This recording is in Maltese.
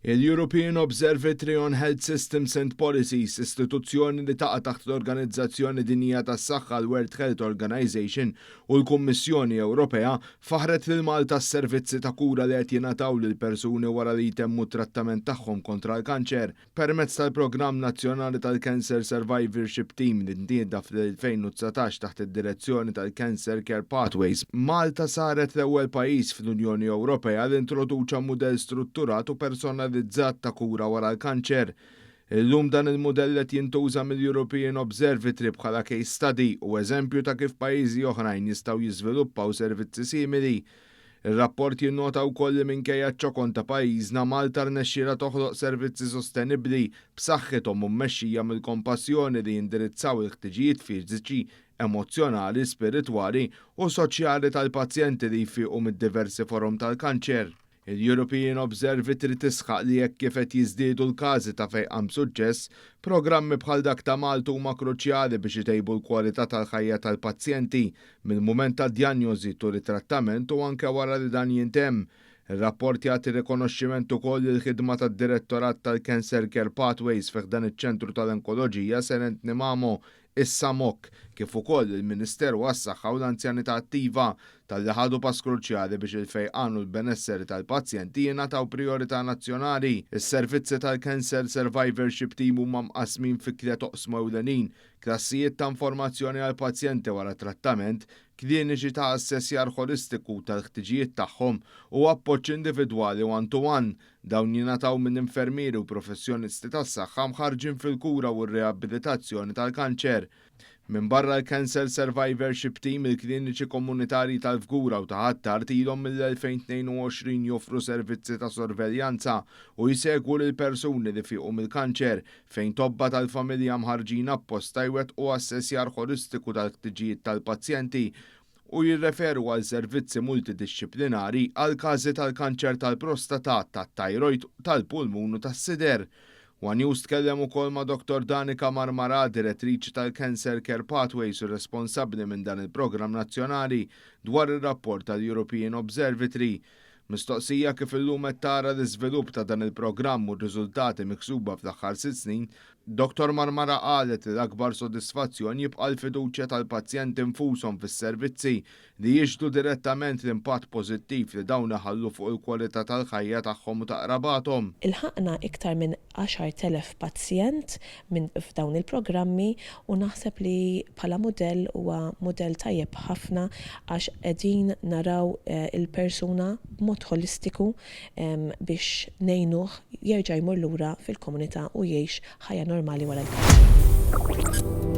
Il-European Observatory on Health Systems and Policies, istituzzjoni li taqa' taħt l-Organizzazzjoni Dinjija tas-Saħħa, l-World Health Organization, u l-Kummissjoni Ewropea, faħret lil Malta għas-servizzi ta' kura li qed jingħataw lil persuni wara li jtemmu t-trattament tagħhom kontra l-kanċer. Permezz tal-Programm Nazzjonali tal-Cancer Survivorship Team li tnieda fl-2019 taħt id-direzzjoni tal-Cancer Care Pathways, Malta saret l-ewwel pajjiż fl-Unjoni Ewropea li introduċa mudell strutturat u personalizzat ta' kura wara l-kanċer. Illum dan il-mudell qed jintuża mill-European Observatory bħala case study u eżempju ta' kif pajjiżi oħrajn jistgħu jiżviluppaw servizzi simili. Ir-rapport jinnota wkoll li minkejja ċ-ċokon ta' pajjiżna, Malta rnexxielha toħloq servizzi sostenibbli, b'saħħithom u mmexxija mill-kompassjoni li jindirizzaw il-ħtiġijiet fiżiċi, emozzjonali, spiritwali u soċjali tal-pazjenti li jfiqu mid-diversi forom tal-kanċer. Il-European Observatory tisħaq li hekk kif qed jiżdiedu l-każi ta' fejqan b'suċċess, programmi bħal dak ta' Malta huma kruċjali biex itejbu l-kwalità tal-ħajja tal-pazjenti mill-mument tad-djanjosi tul it-trattament u anke wara li dan jintemm. Ir-rapport jagħti rikonoxximent ukoll lill-ħidma tad-Direttorat tal-Cancer Care Pathways fi ħdan iċ-Ċentru tal-Onkoloġija Sir Anthony Mamo, is-SAMOK, kif ukoll il-Ministeru għas-Saħħa u l-Anzjanità Attiva talli ħadu pass kruċjali biex il-fejqan u l-benesseri tal-pazjenti jingħataw prijorità nazzjonali. Is-servizzi tal-Cancer Survivorship Team huma mqassmin fi tliet oqsma ewlenin, klassijiet ta' informazzjoni għall-pazjenti wara trattament, kliniċi ta' assessjar ħolistiku tal-ħtiġijiet tagħhom u appoġġ individwali one-to-one. Dawn jingħataw minn infermieri u professjonisti tas-saħħa mħarrġin fil-kura u r-riabilitazzjoni tal-kanċer. Minbarra l-Cancer Survivorship Team, il-kliniċi komunitarji tal-Fgura u ta' Ħ'Attard ilhom mill-2022 joffru servizzi ta' sorveljanza u jsegwu lil persuni li fiqu mill-kanċer, fejn tobba tal-familja mħarrġin apposta jwettqu assessjar ħolistiku tal-ħtiġijiet tal-pazjenti u jirreferu għal servizzi multidixxiplinari għal każi tal-kanċer tal-prostata, tat-thyroid, tal-pulmun u tas-sider. One News tkellem ukoll ma' Dr. Danica Marmara, direttriċi tal-Cancer Care Pathways u responsabbli minn dan il-programm nazzjonali, dwar ir-rapport tal-European Observatory. Mistoqsija kif illum qed tara l-iżvilupp ta' dan il-programm u r-riżultati miksuba fl-aħħar 6 snin, Dr. Marmara qalet li l-akbar sodisfazzjon jibqa' l-fiduċja tal-pazjenti nfushom fis-servizzi li jixhdu direttament l-impatt pożittiv li dawn iħallu fuq il-kwalità tal-ħajja tagħhom u ta' qrabathom. Ilħaqna iktar minn 10,000 pazjent minn f'dawn il-programmi u naħseb li bħala mudell huwa mudell tajjeb ħafna għax qegħdin naraw il-persuna b'mod holistiku biex ngħinuh jerġa' jmur lura fil-komunità u jgħix ħajja normali wara l-kanċer.